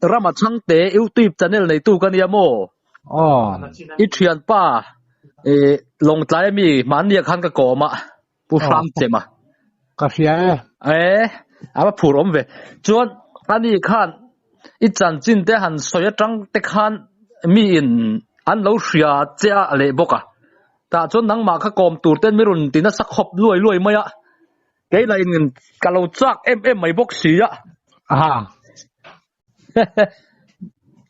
Rama Chhangte YouTube channel neitu ka nia maw? I thianpa Lawngtlai ami hmannia khan ka kawm a, Pu Hrangchem a. Ka hria e. E, a va phur awm ve. Chuan ani khan i chanchin te han sawi atang te khan mi in an lo hria che a leh bawk a. Tah chuan nangmah kha kawm tur ten mi rawn ti nasa khawp luai luai mai a. Kei lah in ka lo chak em em mai bawk si a. Aha.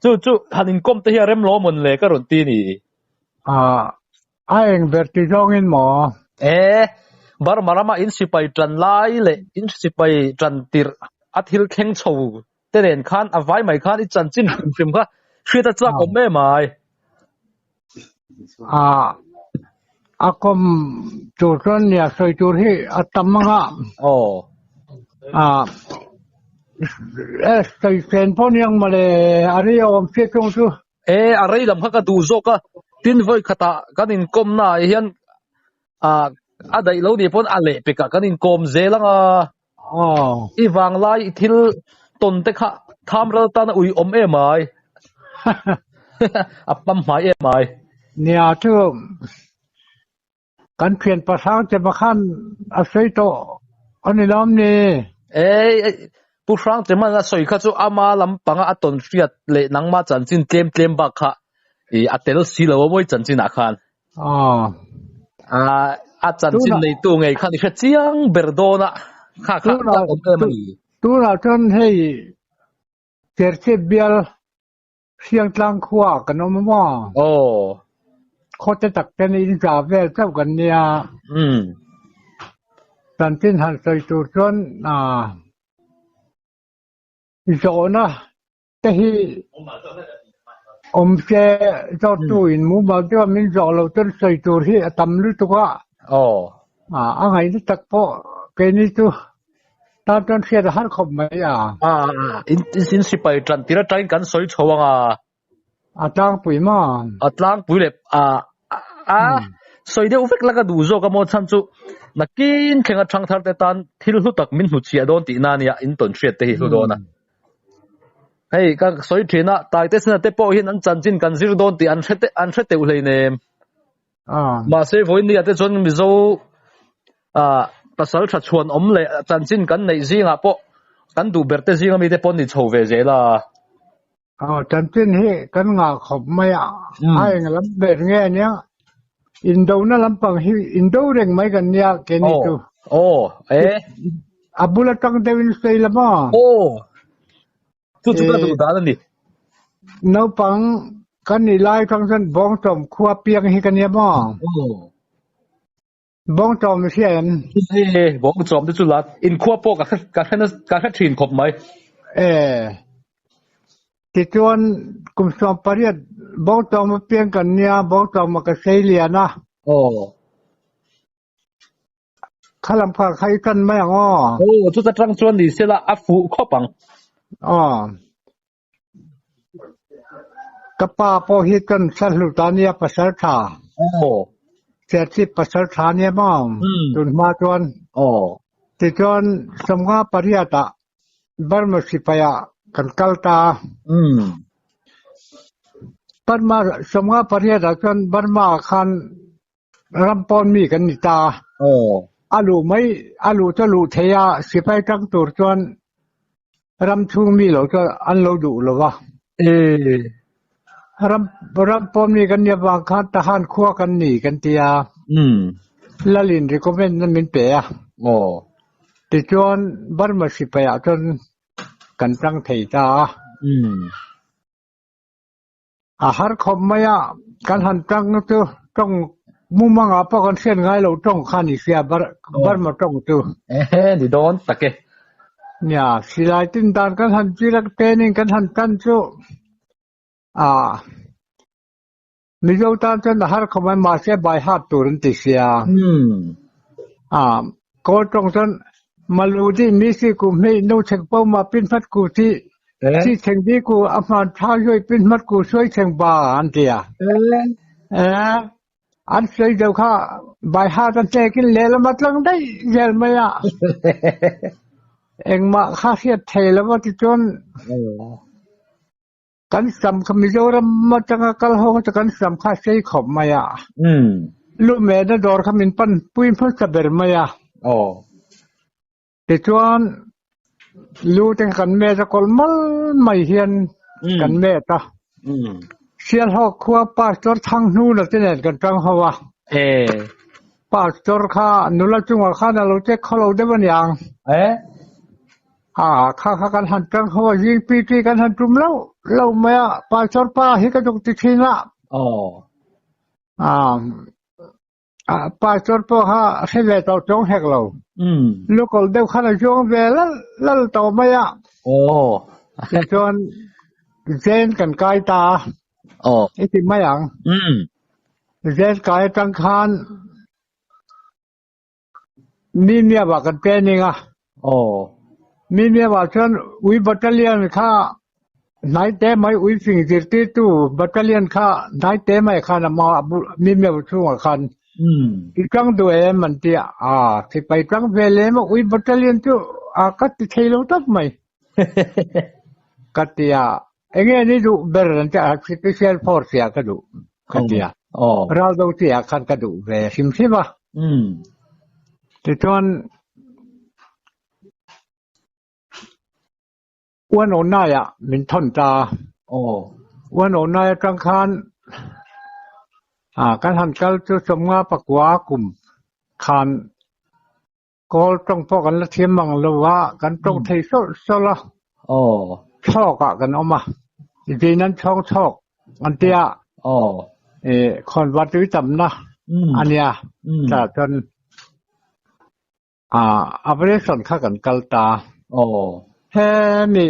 Chu chu han inkawm te hi a rem lo amawn le ka rawn ti ni. Ah, a eng ber ti zawngin maw? E, Burma rama in sipai tan lai leh in sipai tan tirh a thil thleng chho te nen khan a vai mai khan i chanchin hrim hrim kha hriat a chak awm em ai. Ah, a kawm tur chuan nia sawi tur hi a tam ang a. Aw. Ah, e sawi chen pawh ni ang mawle a rei awm hriat chung chu. E, a rei lam kha ka duh zawk a, tin vawi khatah kan inkawmna ah hian ah a daih lo nih pawn a leh pekah kan inkawm zel ang a. Aw. I vanglai i thil tawn te kha tham ral tan a ui awm em ai. A pam hmai em ai. Nia chu kan thian pasang che pakhan a sawi tawh a ni lawm ni. Ei, Pu Hrang Cheman a sawi kha chu ama lampanga a tawn hriat leh nangma chanchin tlem tlem bak kha i a tel si lo a mawi chanchin ah khan. Aw. A chanchin neitu ngei khan i hre chiang ber dawn a, kha kha a awm em a ni. Tunah chuan hei Serchhip bial Hriangtlang khua kan awm a maw? Aw. Khawte tak ten in za vel chauh kan nia. Umm. Chanchin han sawi tur chuan zawhna te hi awm se zawttu in mumal deuha min zawh loh chuan sawi tur hi a tam lutuk a. Aw. A ngaihna tak pawh keini chu tan chuan hriat a har khawp mai a. A in in sipai tan tir atangin kan sawi chho ang a. A tlangpui maw? A tlangpui leh a a sawi deuh vek la ka duh zawk a maw chhan chu nakin thleng atang thar te tan thil hlu tak min hnuchhiah dawn tihna ania in tawn hriat te hi hlu dawn a. Hei ka sawi thin a, Taite Sena te pawh hian an chanchin kan zir dawn tih an hre an hre teuh hleinem. Mahse vawinia te chuan Mizo ah pasal tha chhuan awm leh chanchin kan neih zingah pawh kan duh ber te zinga mite pawh an ni chho ve zel a. Aw chanchin hi kan ngah khawp mai a, a eng lam ber nge ania indona lampang hi indo reng mai kan nia keini chu. Aw e. A bul atang deuhin sawi la maw? Aw. Chu chu ka duh dan a ni. Naupang kan nih lai atang chuan Bawngtawm khua piang hi ka nia maw? Aw. Bawngtawm i hria em? E, Bawngtawm te chu la inkhua pawh ka hre ka hre ka hre thin khawp mai. E. Tichuan kum 18 Bawngtawm a piang kan nia, Bawngtawm a ka sei lian a. Aw. Kha lam kha kha i tan mai ang aw. Aw, chuta tang chuan ni sela a fuh khawp ang. Aw. Ka pa pawh hi chuan Sahlu ta nia pasal tha. Aw. Serchhip pasal tha nia maw? Tun hma chuan. Aw. Tichuan 58 ah Burma sipai ah kan kal ta. Burma 58 ah chuan Burma ah khan Ram pawn mi kan ni ta. A luh mai, a luh chu a luh thei a, sipai tang tur chuan ram chhung mi lo chuan an lo duh lo va. Ram ram pawn mi kan nih avang khan Tahan khua kan ni kan ti a. Lalin recommend na min pe a. Tichuan Burma sipai ah chuan kan tang thei ta a. A har khawp mai a, kan han tang chu tawng mumangah pawh kan hriat ngai lo tawng kha ni sia Burma tawng chu. Ehe ni dawn tak e. Nia, silai tin dan kan han zir a training kan han tan chu a Mizo tan chuan a har khawp mai mahse by heart tur an ti sia. A Kawl tawng chuan Maludi mi si kum hmei no chhek po ma pin phat ku chi. Si cheng bi ku a hman tha zui pin mat ku suai cheng ba an tia. Eh an sawi deuh kha by heart an hnekin lehlam a tlang daih zel mai a. Engmah kha hriat thei lo a tichuan kan sam kha Mizoram atanga kal ho kha chu kan sam kha a sei khawp mai a. Lumehna dawr kha min pan pui hmasa ber mai a. Tichuan lu te kha kan met a kawlh mal mai hian kan met a. Sialhawk khua Pastor Thanghnuna te nen kan tang ho a. Pastor kha nula chungah khan a lo check khaw lo deuh a niang. Kha kha kan han tang ho a, zing PT kan han tum lo lo mai a, Pastor pa hi ka duk ti thin a. Pastor pawh kha a hre ve tawh chuang hek lo. Local deuh khan a zuang ve lal lal tawh mai a. Tichuan Zen kan kai ta a. I ti mai ang. Zen kai atang khan Mimiava kan training a. Mimiava chuan ui battalion kha hnai te mai ui fing zirtirtu battalion kha hnai te mai khan a hma Mimiava chhungah khan i tang duh em an ti a. Sipai tang ve lem a ui battalion chu a ka ti thei lo tak mai ka ti a. Enge ni duh ber an ti a, special force ah ka duh ka ti a. Ral do chi ah khan ka duh ve hrim hrim a. Tichuan 109 ah min thawn ta a. 109 atang khan kan han kal chu 50 pakua kum khan Kawl tawng pawh kan la thiam mang lo a, kan tawng thei sawlh sawlh a. Chhawk ah kan awm a, Zinan chhawng chhawk an ti a, khawnva tui tamna a nia, chah chuan operation kha kan kal ta. Hemi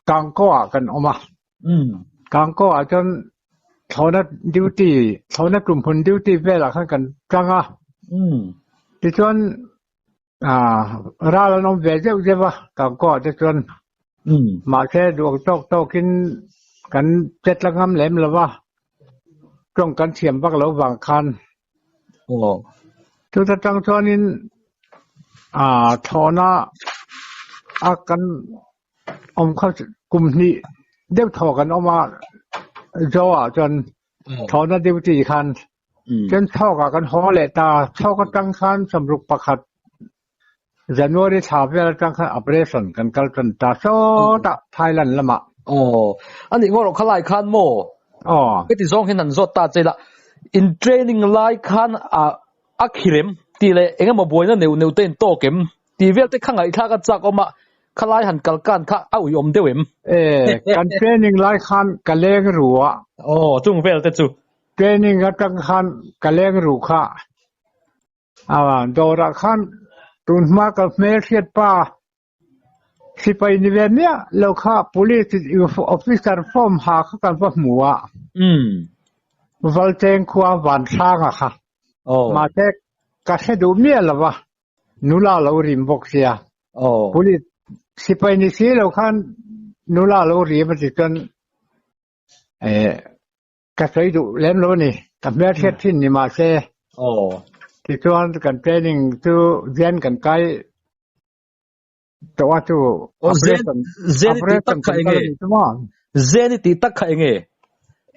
Kangkaw ah kan awm a, Kangkaw ah chuan thlawhna duty, thlawhna tumhmun duty velah khan kan tang a. Tichuan ral an awm ve zeuh zeuh a Kangkaw ah te chuan. Mahse duh tawk tawkin kan che tla ngam lem lo va, tawng kan thiam vak lo vang khan. Chuta tang chuanin thlawhna a kan awm kha kum hnih deuh thaw kan awm a zo ah chuan thlawhna duty khan chuan chhawk ah kan haw leh ta chhawk atang khan sawmruk pakhat January thla vel atang khan operation kan kal tan ta sawtah Thailand lamah. Aw ani ngawt rawh khalai khan maw heti zawng hian an zawt ta che ila in training lai khan a khirem tih leh engemaw buaina neuh neuh te in tawk em? Tih vel te kha ngaihthlak a chak awm a, khalai han kal kan kha a ui awm deuh em? E, kan training lai khan ka leng ru a. Aw, chung vel te chu. Training atang khan ka leng ru kha. A, dawrah khan tun hma ka hmelhriat pa sipai ni ve miah lo kha police officer form ha kha kan va hmu a. Valcheng khua Vanhranga kha. Mahse ka hre duh miah lo va. Nula lo rim bawk sia. Police sipai ni si lo khan nula lo rim a ti chuan ka sawi duh lem lo a ni. Ka hmelhriat thin ni mahse tichuan kan training chu zen kan kai tawh a chu operation operation kan kal a ni chu maw. Zen i tih tak kha enge?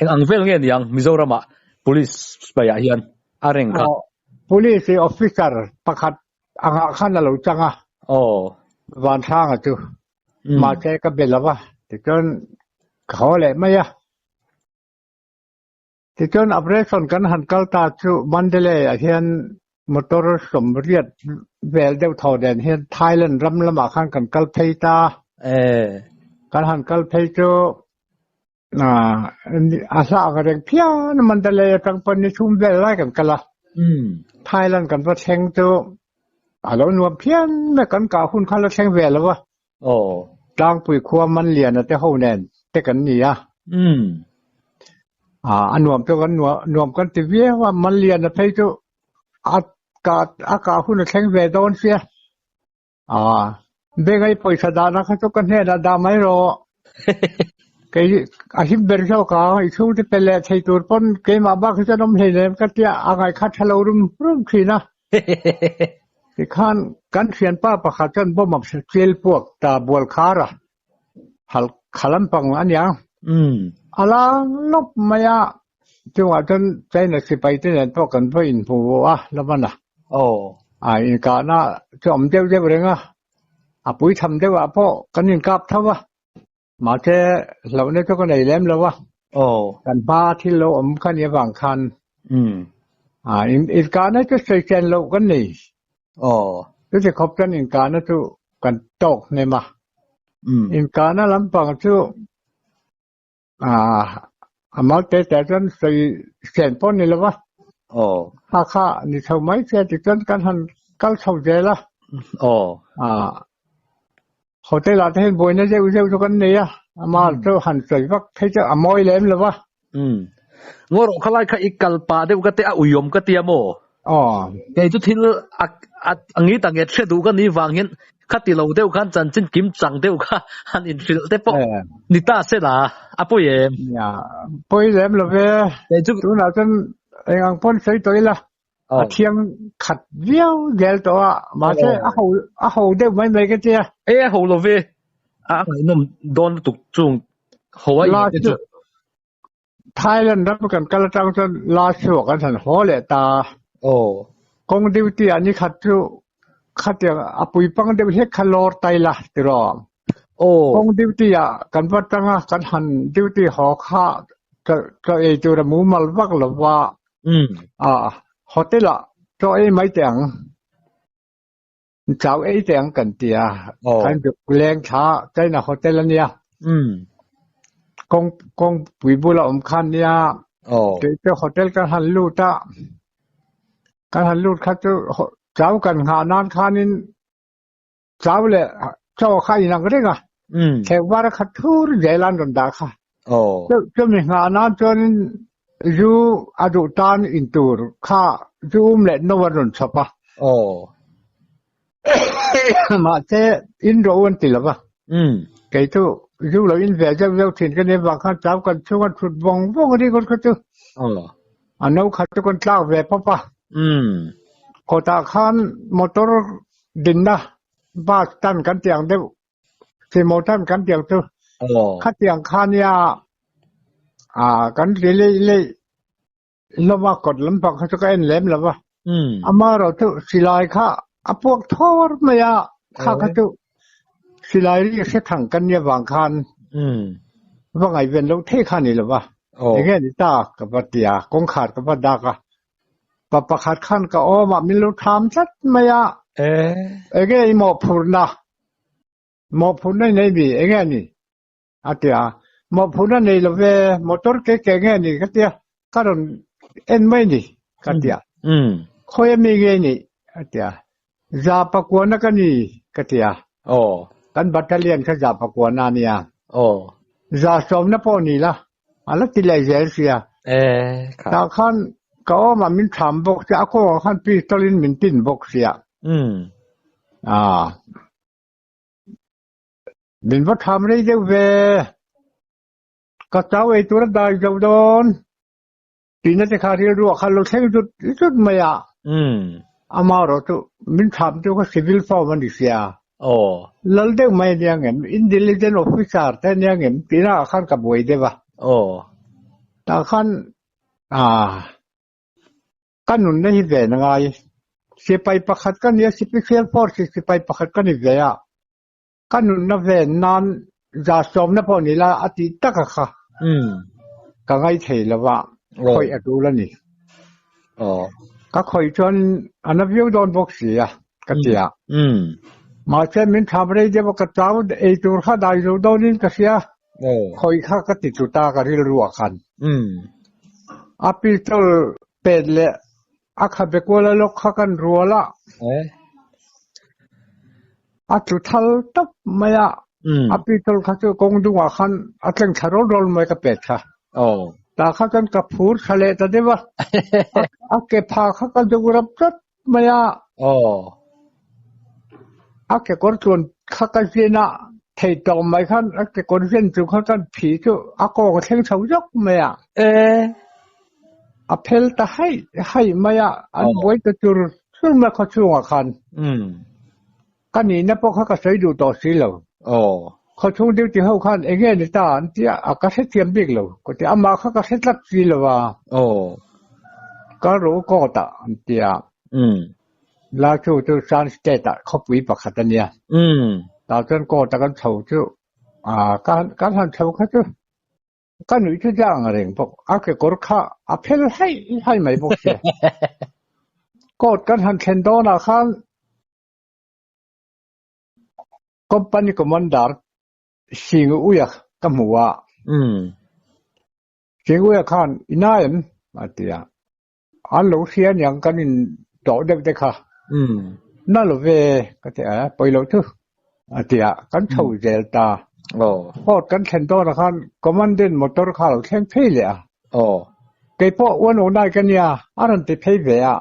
Eng ang vel nge niang Mizoramah police sipai ah hian a reng kha? Police i officer pakhat angah khan a lo chang a. Vanhranga chu. Mahse ka be lo va, tichuan ka haw leh mai a. Tichuan operation kan han kal ta chu Mandalay ah hian motor sawmriat vel deuh tho nen hian Thailand ram lamah khan kan kal phei ta. Kan han kal phei chu a hlah ang reng phian a Mandalay atang pawn ni chhum vel lai kan kal a. Thailand kan va thleng chu a lo nuam phian mai kan kah hun kha la thleng ve lo va. Tlangpui khua Manliana te ho nen te kan ni a. A nuam chu kan nuam kan ti viau a Manliana phei chu a kah a kah hun a thleng ve dawn sia. Bank a i pawisa dahna kha chu ka hnenah dah mai rawh. Kei a him ber zawk ang, i chhungte pe leh thei tur pawn keimah bak hi chuan awm hleinem ka tia a ngaihkhat tha lo rum rum thin a. Tikhan kan thianpa pakhat chuan bomb a chel puak ta bual khar a, hal kha lampang a niang. A lang lawp mai a, chungah chuan China sipai te nen pawh kan va inhmu a Lamana. A inkahna chu a awm deuh deuh reng a, a pui tham deuh ah pawh kan inkap tho a. Mahse hlauhna chu ka nei lem lo a, kan hma thil lo awm kha ni avang khan inkahna chu sawi chen loh kan nei. Chuti khawp chuan inkahna chu kan tawk hnem a. Inkahna lampang chu a mal te te chuan sawi chen pawh ni lo va. Kha kha ni chho mai che tichuan kan han kal chho zel a. Hotel ah te hian buaina zeuh zeuh chu kan nei a, ama chu han sawi vak phei chu a mawi lem lo va. Umm. Ngaw rawh khalai kha i kal pah deuh ka te a uiawm ka tia maw? Aw. Kei chu thil a a ngi ta nget hre duh ka ni vang hian kha ti lo deuh khan chanchin kim chang deuh kha han inhrilh te pawh ni ta se la, a pawi em? Nia, pawi lem lo ve. Kei chu. Tunah chuan eng ang pawn sawi tawh ila, a thiang khat viau zel tawh a mahse a ho a ho deuh mai mai ka tia e a ho lo ve a ngaihnawm dawn lutuk chung ho a in te chu Thailand ram kan kal atang chuan la chhuak an han haw leh ta aw kawng duty ah ni khat chu khatiang a pui pang deuh hlek kha lawr tai la tiraw aw kawng duty ah kan va tanga kan han duty haw kha chaw ei tur a mumal vak lova Umm. A, hotel ah chaw ei mai teh ang, chau ei teh ang kan ti a, kan duk leng thla China hotel a nia. Umm. Kawng kawngpui bula awm khan nia, kei chu hotel kan han lut a, kan han lut kha chu chau kan nghah nan khanin chau leh chaw kha a inang reng a, thleng var a khat thur zel an rawn dah kha. Chumi nghah nan chuanin zu a duh tan in tur kha zu um leh no an rawn chhawp a. Mahse in ro an ti lo va. Kei chu zu lo in ve zeuh zeuh thin ka nia vang khan chau kan chhung a thut vawng vawng a ringawt kha chu. A no khat chu kan tlak ve pawp a. Kawtah khan motor dinna bus tan kan ti ang deuh chimo tan kan ti ang chu khatiang kha nia ah kan ri leih leih hlawm a kawt lampang kha chu ka en lem lo va amaherawhchu silai kha a puak thawr mai a kha kha chu silai ri hre thang kan nia vang khan va ngaihven loh thei kha a ni lo va enge ni ta ka va ti a kawngkhar ka va dak a Pa pakhat khan ka awm a, min lo tham tlat mai a. Enge i mawhphurhna? Mawhphurhna i nei mi? Enge a ni? A ti a. Mawhphurhna nei lo ve, motor ke ke nge ni ka ti a, ka rawn en mai ni ka ti a. Khawi a mi nge ni? A ti a. Za pakuana ka ni ka ti a. Kan battalion kha za pakuana a nia. Za sawmna pawh ni la, A la ti leh zel sia. Tah khan ka awm a min tham bawk sia, a kawngah khan pistol in min tin bawk sia. Min va tham rei deuh ve. Ka chau ei tur a dai zo dawn. Tihna te kha rilruah khan lo thleng zut zut mai a. Amaherawh chu min tham chu kha civil form a ni sia. Lal deuh mai a nia ngem, intelligent officer te a nia ngem tihna ah khan ka buai deuh a. Tah khan ka nunna hi ven a ngai. Sipai pakhat ka nia, special force sipai pakhat ka ni ve a. Ka nunna ven nan za sawmna pawh ni la a tih tak a kha. Ka ngaithei lo va, khawih a tul a ni. Ka khawih chuan a na viau dawn bawk si a, ka ti a. Mahse min tham rei deuh a, ka chau ei tur kha dai zo dawnin ka hria. Khawih kha ka ti tlu ta ka rilru ah khan. A pistol pet leh a khabe kual a lawk kha kan rual a. A tlu thal tawp mai a, a pistol kha chu kawng dungah khan a tleng thla rawl rawl mai ka pet kha. Tah kha chuan ka phur thla leh ta deuh a, a ke pha kha ka duk rap tlat mai a. A kekawr tluan. kha ka zin a, thei tawh mai khan a kekawr zen chung khan kan phih chu a kawng a thleng chho zawk mai a. E. A phel ta haih haih mai a, an buai ta chur chur mai a khawchhungah khan. Ka nihna pawh kha ka sawi duh tawh si lo. Khawchhung duty ho khan eng nge ni ta an ti a, a ka hrethiam bik lo. Ka ti a, amah kha ka hre tlat si lo a. Kal rawh u court ah an ti a. La chu chu Shan State ah khawpui pakhat a nia. Tah chuan court a kan chho chu ah kan han chho kha chu ka nuih chu zang reng bawk. A kekawr kha a phel haih haih mai bawk sia. Court kan han thlen dawnah khan Company Commander Singuia ka hmu a. Singuia khan i nai em? a ti a. An lo hria aniang kan in tawh deuh te kha. Na lo ve ka ti a, pawi loh chu a ti a, kan chho zel ta. Court kan thlen dawnah khan commandant motor kha a lo thleng phei leh a. Kei pawh uan unai ka nia a rawn ti phei ve a.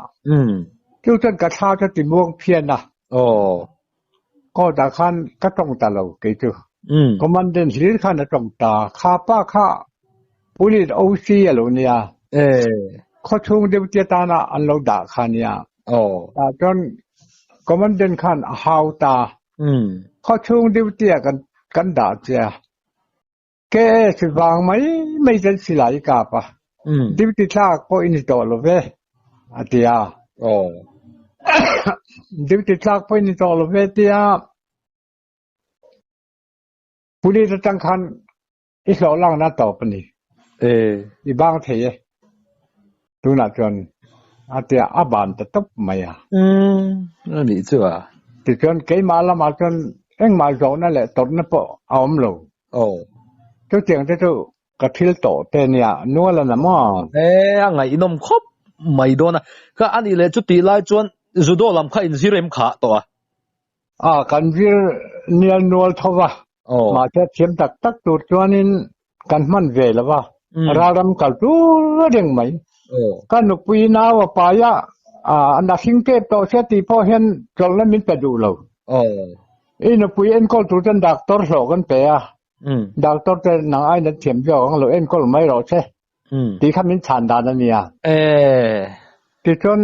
Chu chuan ka thla chu ti muang phian a. Court ah khan ka tawng ta lo kei chu. Commandant hlir khan a tawng ta. Kha pa kha Police OC a lo nia. Khawchhung duty atana an lo dah kha nia. Tah chuan Commandant khan a hau ta. Khawchhung duty ah kan dah che a. KS vang mai mai chuan silai i kap a. Duty thlak pawh i ni tawh lo ve a ti a. Duty thlak pawh i ni tawh lo ve tia Police atang khan i hlawh lakna tawp a ni. I bang thei e. Tunah chuan a tia a ban ta tawp mai a. A nih chu a. Tichuan keimah lamah chuan engmah zawhna leh tawrhna pawh a awm lo. Chutiang te chu ka thil tawh te nia nual a na maw? E, a ngaihnawm khawp mai dawn a. Kha a nih leh chutih lai chuan judo lam kha inzir em khah tawh a? A, kan zir nial nual tho va. Mahse thiam tak tak tur chuanin kan hman ve lo va, ralram kal tur reng mai. Ka nupui nau a pai a, a hring tep tawh sia tih pawh hian chawlhna min pe duh lo. I nupui enkawl tur chuan doctor hlawh kan pe a, doctor te nang aiin an thiam zawk ang lo enkawl mai rawh che tih kha min chhan dan a nia. Tichuan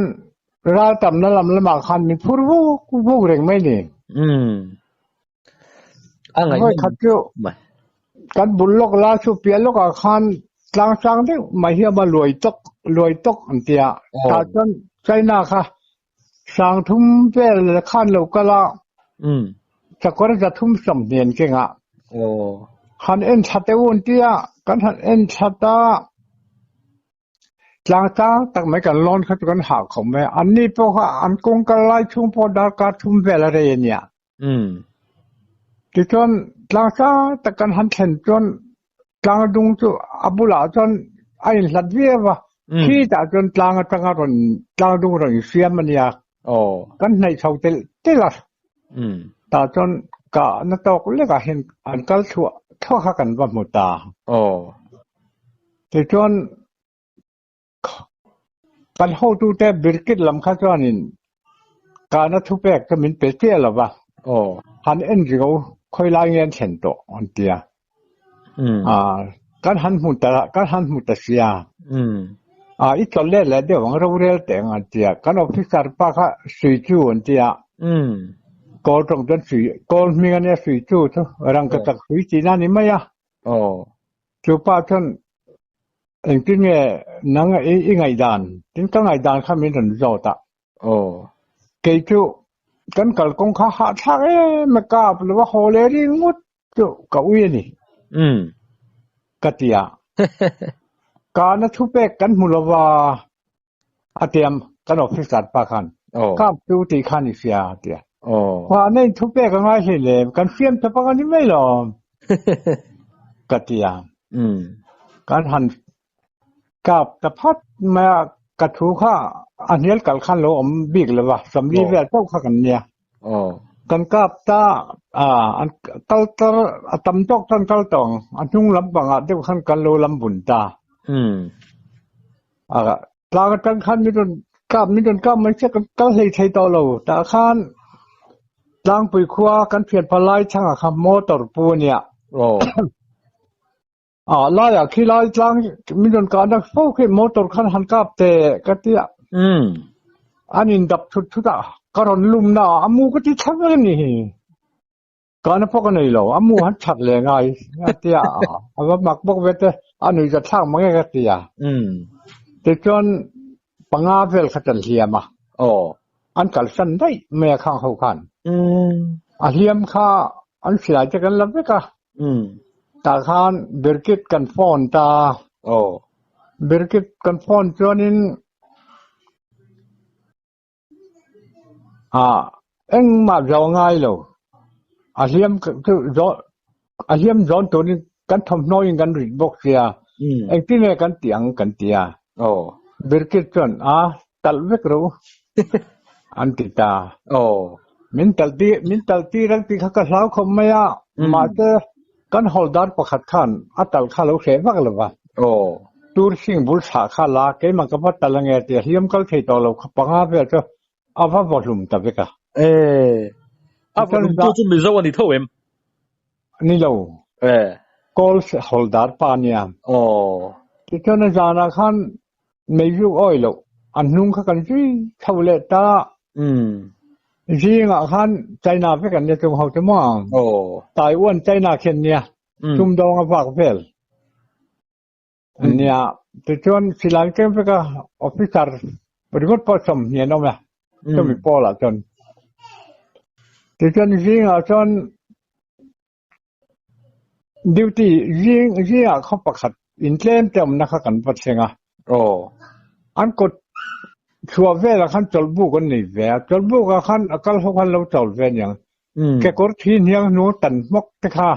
ral tamna lam lamah khan min phur vuk vuk reng mai ni. A ngaih Vawi khat chu kan bul lawk la chu piah lawkah khan tlang sang deuh mai hi a awm a, luai tawk luai tawk an ti a. Tah chuan China kha sang thum vel khan lo kal a, sakawr zathum 20 an keng a. Han en thla teuh an ti a, kan han en thla ta. Tlang tlang tak mai kan lawn kha chu kan hah khawp mai a, anni pawh kha an kawng kal lai chhung pawh darkar thum vel a rei a nia. Tichuan tlang sang tak kan han thlen chuan tlang dung chu a bulah chuan a inhlat viau a, khi tah chuan tlang atanga rawn tlang dung rawn insiam a nia. Kan hnaih chho telh telh a, tah chuan kahna tawk lekah hian an kal thluah thluah kha kan va hmu ta. Tichuan kan hotute Birkit lam kha chuanin kahna thupek chu min pe chiah lo va, han en ringawt khawi lai nge an thlen tawh an ti a. Kan han hmu ta kan han hmu ta sia. I chawlh let leh deuh ang rorel teh ang an ti a. Kan officer pa kha sui chu an ti a. Kawl tawng chuan sui kawl hming a nia sui chu chu rangkachak sui tihna a ni mai a. Chu pa chuan engtin nge nang i ngaihdan tin ka ngaihdan kha min rawn zawt a. Kei chu kan kalkawng kha hahthlak em a kap lo a haw leh ringawt Chu ka ui a ni. Ka ti a. Kana thu pek kan hmu lo va, a tiam kan officer pa khan. Kap chu tih khan i hria a ti a. Kana in thu pek a ngai hlei lem, kan hriam tha pang a ni mai lo. Ka ti a. Kan han kap ta phat mai a, ka thu kha a hnial kal khan lo awm bik lo va, 40 vel chauh kha kan nia. Kan kap ta a, an kal tar a tam tawk chuan kal tawh ang, a hnung lampangah deuh khan kan lo lam bun ta. A tlang atang khan min rawn kap min rawn kap mai chiah kan kal hlei thei tawh lo, tah khan. Tlangpui khua kan thian palai chhangah kha motor pu a nia. Aw. A laiah khi lai tlang min rawn kahna fo khi motor khan han kap teh ka ti a. Umm. An indap thut thut a, ka rawn lumna a mu ka ti thla vek a ni hi. Kahna pawh ka nei lo, a mu han that leh ngai a ti a, a va mak bawk ve te, a nuih za thlak mang e ka ti a. Umm. Tichuan panga vel kha kan hliam a. Aw. An kalsan daih mai a khang ho khan. Umm. A hliam kha an silai te kan la vek a. Umm. Tah khan Birkit kan phone ta. Aw. Birkit kan phone chuanin ah engmah zo ngai lo. A hliam chu zo a hliam zawn turin kan thawmhnaw in kan rit bawk sia. Umm. Engtin nge kan tih ang kan ti a. Aw. Birkit chuan a talh vek ro an ti ta. Aw. Min talh ti min talh tir ang tih kha ka hlau khawp mai a. Mahse kan hawldar pakhat khan a talh kha lo hreh vak lo va. Aw. Tur hring bul thlah kha la keimah ka va talh ange tia hliam kal thei tawh lo kha panga vel chu a va vaw hlum ta vek a. E. A vaw hlum tu chu Mizo a ni tho em? Ni lo. E. Kawl hawldar pa nia. Aw. Tichuan a zanah khan Meizuk awi loh an hnung kha kan zui chho leh ta. Umm. Zingah khan China vek an nia chung ho chu maw? Aw. Taiwan China khi an nia. Umm. Sumdawng a vak vel an nia. Tichuan silai tlem vek a officer ringawt pawh 20 an awm e. Chumi pawlah chuan. Tichuan zingah chuan Duty zing zingah khaw pakhat intlem te awmna kha kan va thleng a. Aw. An kawt chhuah velah khan chawlhbuk an nei ve a, chawlhbukah khan a kal ho khan lo chawl ve aniang. Kekawr thi hniang hnu tan hmawk te kha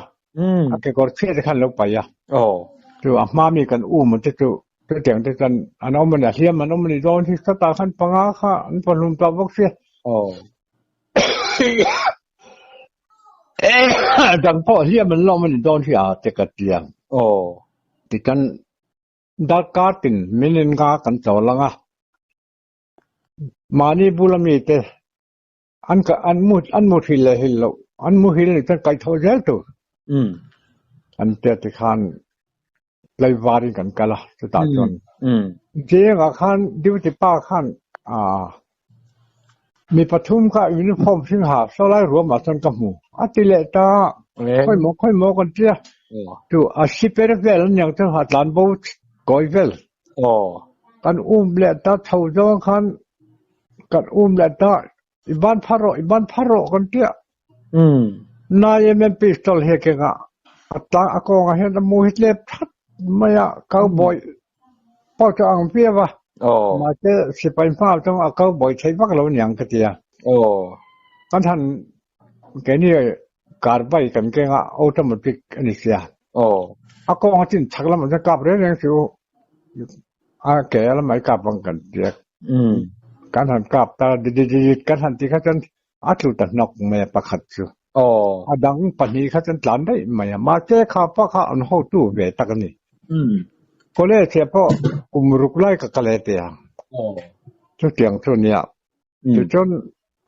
a kekawr chhiah te khan lo paih a. Aw. Chu a hma mi kan um te chu chutiang te chuan an awm a ni, a hliam an awm a ni dawn hi sawtah khan panga kha an pahlum tawh bawk sia. Aw. Dang pawh hliam an lawm a ni dawn hi a te ka ti ang. Aw. Tichuan darkar tin min in nga kan chawl ang a, mahni bula mite an ka an mu an mu hil leh hil loh an mu hil nih chuan kaihthawh zel tur. Umm. An tia tikhan tlaivarin kan kal a chutah chuan. Umm. Zingah khan duty pa khan ah Mi pathum kha uniform hring ha sawlai ruamah chuan ka hmu. A ti leh ta, khawi maw khawi maw kan tia. Chu a siper vel an niang chu a tlan bo kawi vel. Kan um leh ta chho zawng khan kan um leh ta i ban phar rawh i ban phar rawh kan tia. Nai mm pistol he kengah a tlang a kawngah hian a mu hi tlep that mai a cowboy pawh chu a ang viau a. Mahse sipai hma chuan a cowboy thei vak lo niang ka ti a. Kan han keini carbide kan keng a automatic a ni sia. A kawng a chin chak lamah chuan kap reng reng chu a ke lamah i kap ang kan ti a. Kan han kap ta didididid kan han ti kha chuan A tlu ta hnawk mai a pakhat chu. Aw. A dang pahnih kha chuan tlan daih mai a. Mahse kha pa kha an hotu ve tak a ni. Umm. College ah pawh kum ruk lai ka kal e ti a. Aw. Chutiang chu nia. Umm. Tichuan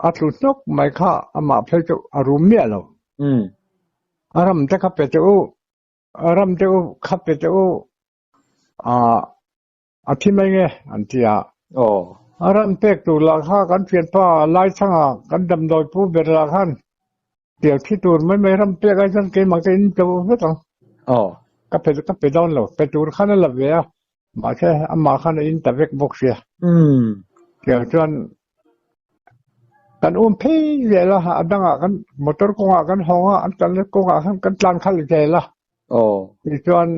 a tlu hnawk mai kha amah phei chu a rum miah lo. Umm. A ram te kha pe teh u, a ram te u kha pe teh u. Ah. A thi mai nge? an ti a. Aw. A ram pek tur lah kha kan thianpa Laichhanga kan damdawi pu ber lah khan tiang thi tur mai mai ram pek ai chuan keimah ka in cho vek ang. Aw. Ka pe ka pe dawn lo. Pe tur khan a la ve a, mahse amah khan a in ta vek bawk sia. Umm. Tiang chuan kan um phei zel a, a dangah kan motor kawngah kan hawng a, an kalna kawngah khan kan tlan khalh zel a. Aw. Tichuan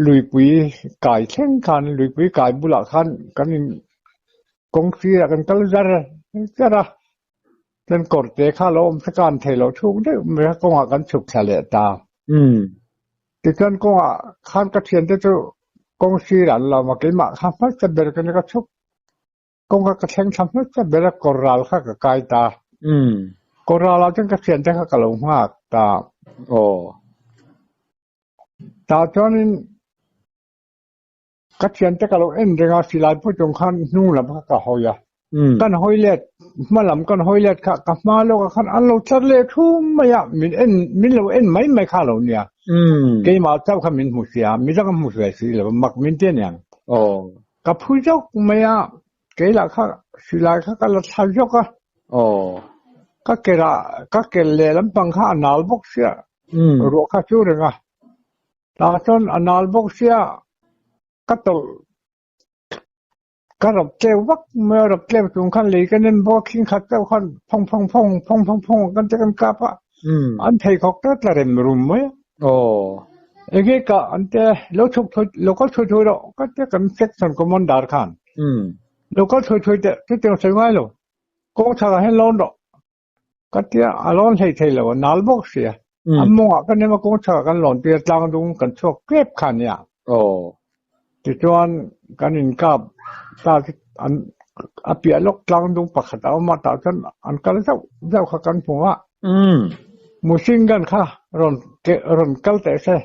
Luipui kai thleng khan luipui kai bulah khan kan in kawng sirah kan kal zar zar a, chuan kawr te kha lo awm se kan thei loh thuk deuh mai a kawngah kan chhuk thla leh ta. Tichuan kawngah khan ka thiante chu kawng sirah an lo awm a, keimah kha hmasa ber ka ni ka chhuk Kawngka ka thleng thla hmasa ber a kawr ral kha ka kai ta. Kawr ralah chuan ka thiante kha ka lo nghak ta. Aw. Tah chuanin ka thiante ka lo en reng a, silai pawh chung khan hnung lam kha ka hawi a. Kan hawi let hma lam kan hawi let kha ka hma lawkah khan an lo tlar leh thum mai a, min en min lo en mai mai kha lo nia. Keimah chauh kha min hmu sia, midang a hmu ve si lo, mak min ti aniang. Ka phu zawk mai a, kei lah kha silai kha ka la thla zawk a. Ka kelah ka kel leh lampang kha a nal bawk sia, ruah kha chu reng a. Tah chuan a nal bawk sia, ka tawlh Ka rawp tleu vak mai a, rawp tleu chung khan lei kan en bawk a, khing khat deuh khan phawng phawng phawng phawng phawng phawng kan ti kan kap a, an pheikhawk tlat la rem rum mai a. Enge kah an ti a, lo chhuk thui lo kal thui thui rawh ka ti a, kan section commander khan lo kal thui thui teh chutiang sawi ngai lo, kawng chhakah hian lawn rawh ka ti a, a lawn hlei thei lo a, nal bawk sia, a mawngah kan em a kawng chhakah kan lawn tir a, tlang dung kan chhuak tlep kha nia. Tichuan kan inkap ta chu an a piah lawk tlang dung pakhat a awm a, tah chuan an kal zauh zauh kha kan hmu a. Machine gun kha rawn rawn kal teh se,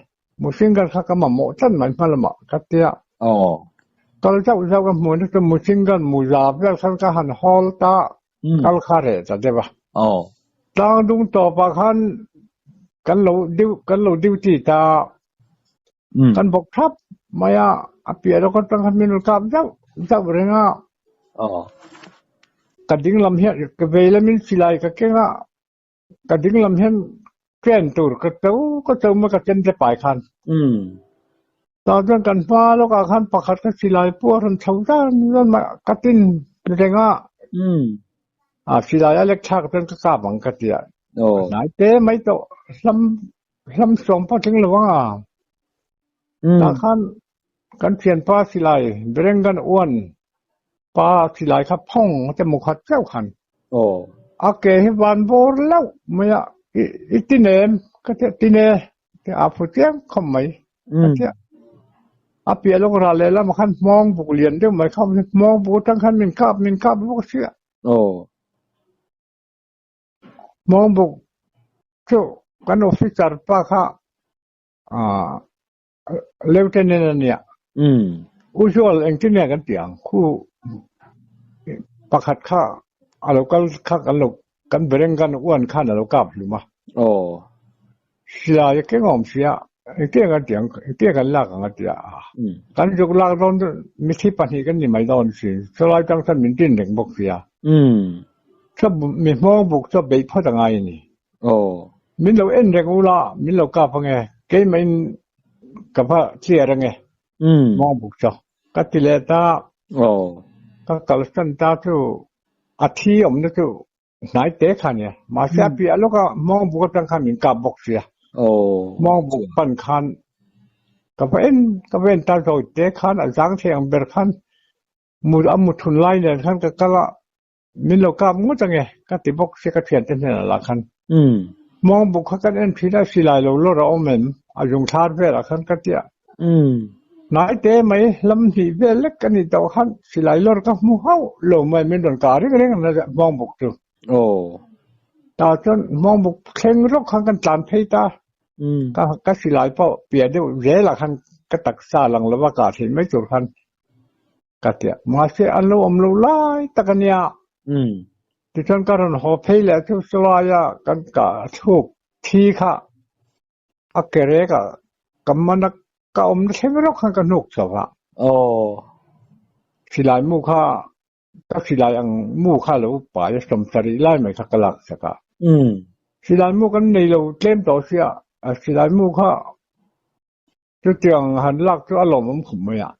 machine gun kha ka mamawh tlat mai hma lamah ka ti a. Kal zauh zauh ka hmuh na chu machine gun muza vel khan ka han hawl ta. Kal kha reh ta deuh a. Tlang dung tawpah khan kan lo deu kan lo duty ta. Kan bawk thap mai a, a piah lawk atang khan min rawn kap zauh zauh reng a. Ka ding lam hian ka vei lamin silai ka keng a, ka ding lam hian train tur ka cho ka cho mai ka chen te pai khan. Tah chuan kan hma lawkah khan pakhat ka silai pawh a rawn chho zan zan mai a, ka tin reng a. A silai a lek thlak chuan ka kap ang ka ti a. Hnai te mai tawh hlam hlam sawm pawh tling lo ang a. Tah khan kan thianpa silai Berengan uan pa silai kha phawng te mu khat chauh khan. A ke hi van bawr loh mai a, i ti nem ka ti a, ti ne ti a phu chiang khawp mai ka ti a. A piah lawk ral leh lamah khan hmawng buk lian deuh mai kha a awm a, hmawng buk atang khan min kap min kap bawk a si a. Hmawng buk chu kan officer pa kha Lieutenant a nia. Usual engtin nge kan tih ang? Khu pakhat kha a lo kal kha kan lo kan Berengan uan khan a lo kap hlum a. Silai a keng awm sia, engtin nge kan tih ang? Engtin nge kan lak ang a ti a. Kan zuk lak dawn chu mithi pahnih kan ni mai dawn si. Chulai tang chuan min tin reng bawk sia. Chuan mi hmawng buk chu a beih phawt a ngai a ni. Min lo en reng u la, min lo kap ange, keimahin ka va clear ange, mawng buk chu. Ka ti leh ta, ka kalsan ta chu a thi awmna chu hnai te kha nia, mahse a piah lawka mawng buk atang khan min kap bawk sia. Mawng buk pan khan ka va en, ka va en ta zawi te khan a zang thei ang ber khan mu a mu thun lai nen khan ka kal a. Min lo kap ngawt ange, ka ti bawk sia ka thiante hnenah lah khan. Mawng buk kha kan en thin a, silai lo lawr a awm em? A zung thlar velah khan ka ti a. Hnai te mai lam hnih vel lek a nih tawh khan silai lawr ka hmu hauh lo mai, min rawn kah reng reng a mawng buk chu. Tah chuan mawng buk thleng rawk khan kan tlan phei ta, ka silai pawh piah deuh zelah khan ka taksa lang lova kah theih mai tur khan Ka ti a, mahse an lo awm lo lai tak a nia. Tichuan ka rawn haw phei leh chu chulaia kan kah thluk thi kha a ke rek ah ka man a, ka awmna thleng rawk khan ka hnuk chho a. Silai mu kha ka silai ang mu kha lo pai a, sawmsarih lai mai kha ka lak sak a. Silai mu kan nei lo tlem tawh sia, silai mu kha Chutiang han lak chu a lawmawm khawp mai a.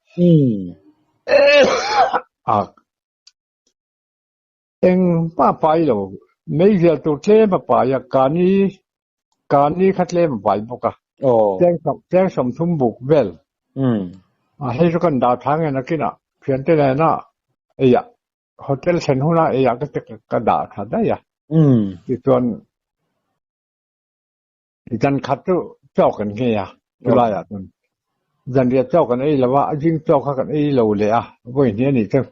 A eng pa pai lo, meizial tur tlem a pai a, kani kani kha tlem a pai bawk a. Cheng sawmthum buk vel. A hei chu kan dah thang en akinah thiante nena eiah hotel thlen hunah eiah ka ti ka dah tha daih a. Tichuan Zan khat chu chaw kan nghei a, chulaiah chuan zanriah chaw kan ei lo a, a zing chaw kha kan ei lo leh a, vawi hnih a nih chu.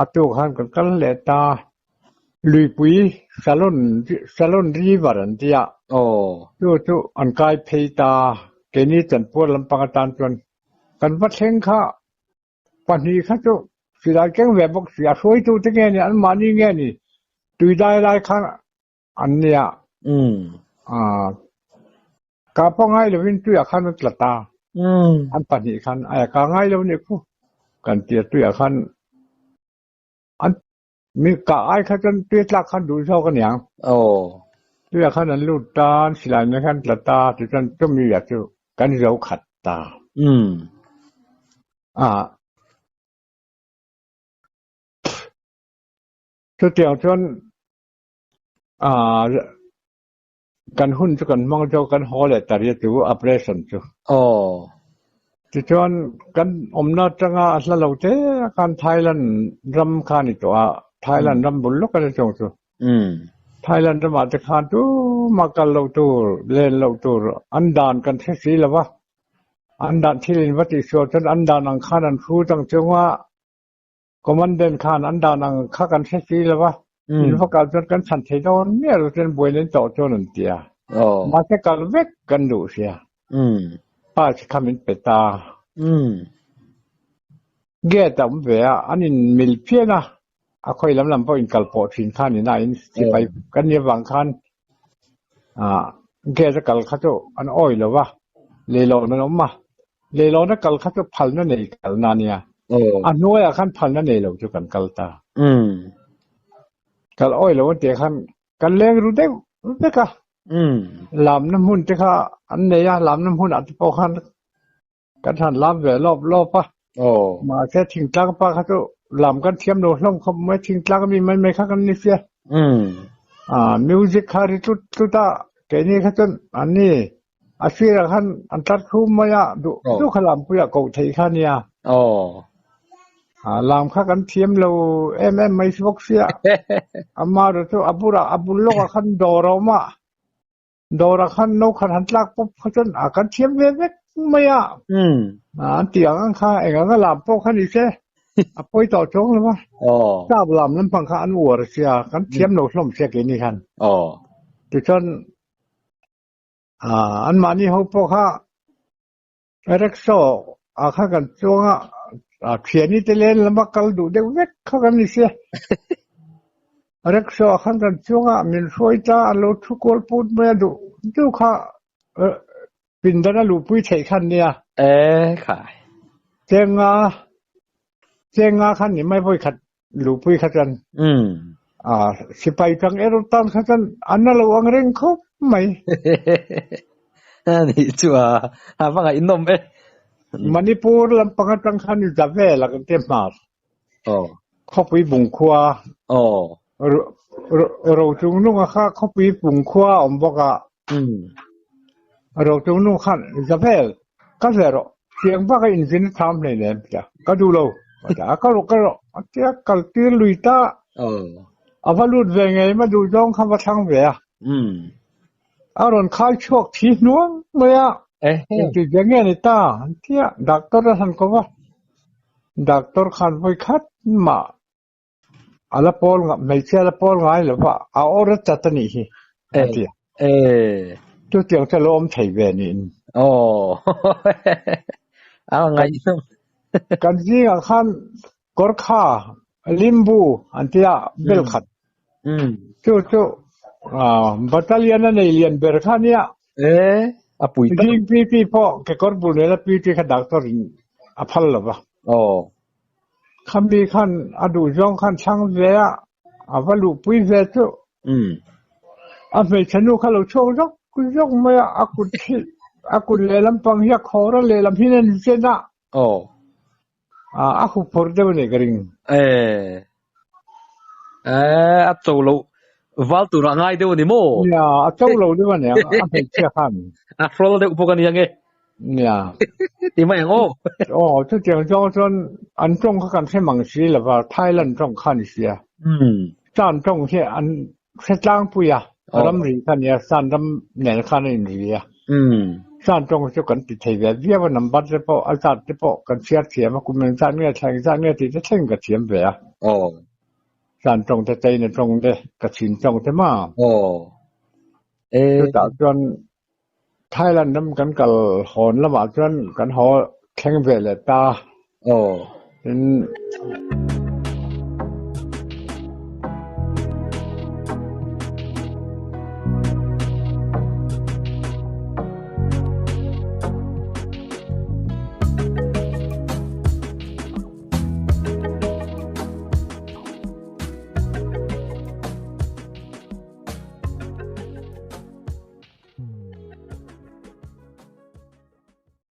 A tuk khan kan kal leh ta, luipui Salon Salon River an ti a, chu chu an kai phei ta, keini chanpuar lampang atan chuan kan va thleng kha pahnih kha chu Silai keng ve bawk si a hruaitu te nge ni an mahni nge ni tui dai lai khan an nia. Aaa ka pawh ngai lovin tuiah khan an tla ta. An pahnih khan aia ka ngai lo nih khu kan tia tuiah khan an mi ka ai kha chuan tui tlak khan duh zawk aniang. Aw. Tuiah khan an lut ta an silai nen khan tla ta tichuan chumi ah chu kan zo khat ta. Aaa. Chutiang chuan aaa kan hun chu kan hmang chu kan haw leh ta ria chu operation chu. Aw. Tichuan kan awmna atanga a hla lo te khan Thailand ram kha a ni tawh a, Thailand ram bul lawk a ni chawng chu. Thailand ramah te khan tumah kal loh tur, len loh tur an dan kan hre si lo va. An dan thil in va tihsual chuan an dan ang khan an hrut ang chunga Commandant khan an dan ang kha kan hre si lo va, in va kal chuan kan chhan thei dawn miah lo chuan buaina in tawh chuan an ti a. Mahse kal vek kan duh sia. Pass kha min pe ta. Gate a awm ve a, an in mil phian a, a khawi lam lam pawh in kal pawh thin khan ina in sipai kan nih avang khan gate a kal kha chu an awi lo va, leilawn an awm a, Leilawna kal kha chu phalna nei kalna a nia. A hnuaiah khan phalna nei lo chu kan kal ta. Kal awi lo an tih khan kan leng ru deuh vek a. Lamna hmun te kha an nei a, lamna hmunah te pawh khan kan han lam ve lawp lawp a. Mahse thingtlang pa kha chu lam kan thiam lo hlawm khawp mai, thingtlang mi mai mai kha kan ni sia. Music kha ri tlut tlut a, keini kha chuan an ni. A sirah khan an tlar thum mai a, duh duh kha lampuiah koh theih kha a nia. Lam kha kan thiam lo em em mai si bawk sia. Amaherawhchu chu a bulah a bul lawkah khan dawr a awm a, dawrah khan no khat han tlak pawp kha chuan a kan thiam ve vek mai a. An tih ang ang kha eng anga lam pawh kha ni se a pawi tawh chuang lo va. Tap lam lampang kha an uar sia, kan thiam lo hlawm sia keini khan. Tichuan An mahni ho pawh kha rickshaw ah khan kan chuang a, thiani te len lama kal duh deuh vek kha kan ni sia. Rickshaw ah khan kan chuang a, min hruai ta an lo thu kual put mai a duh duh kha pindan a luhpui theih khan nia. E khai. Chenga chenga khan ni mai vawi khat Lupui kha chuan sipai tang erawh tan kha chuan an la lo ang reng khawp mai. A nih chu a, a va ngaihnawm e. Manipur lampang atang khan za vel a kan ti hmar. Aw. Khawpui Bungkhua. Aw. Rochungnunga kha Khawpui Bungkhua a awm bawk a. Rochungnung khan za vel ka ve rawh. Chiang bak a inzin a tham hlei nem tia ka duh lo a ka rawh ka rawh a tia kal tir lui ta a va lut ve ngei ma duh zawng kha va thlang ve a a rawn khai chhuak thi hnuang mai a engti zia nge ni ta an tia doctor a han ko va doctor khan vawi khat mah a la pawl hmeichhia a la pawl ngai lo va a awr a chat a nih hi a ti a chutiang chu a lo awm thei ve niin aw a ngaihnawm kan zingah khan kawrkha limbu an tia bel khat chu chu battalion a nei lian ber kha nia e a pui tak zing pt pawh kekawr bul nena pt kha doctor in a phal lo va aw Khami khan a duh zawng khan thlang ve a, a va luhpui ve chu. A hmeichhe nu kha lo chhuak zawk zawk mai a, a kut hi a kut lehlam pang hi a khawr a, lehlam hi a zen a. Aw. A huphurh deuh a nih ka ring. E. E, a cho lo val turah ngai deuh a ni maw? Nia, a cho lo deuh a ni ang, a hmeichhia khan. A hrawl deuh bawk a ni ang e. Nia. Ti mai ang aw. Aw, chutiang zawng chuan an tawng kha kan hre mang si lo va, Thailand tawng kha a ni sia. San tawng hi an hre tlangpui a, ramri kha a nia, San ram nen khan a inri a. San tawng chu kan ti thei ve viau a, number te pawh, a zat te pawh kan chhiar thiam a, kum engzat nge, thla engzat nge tih te thleng ka thiam ve a. San tawng te, China tawng te, Kachin tawng te ma. Chutah chuan Thailand ram kan kal hawn lamah chuan kan haw thleng ve leh ta. Aw. Tin.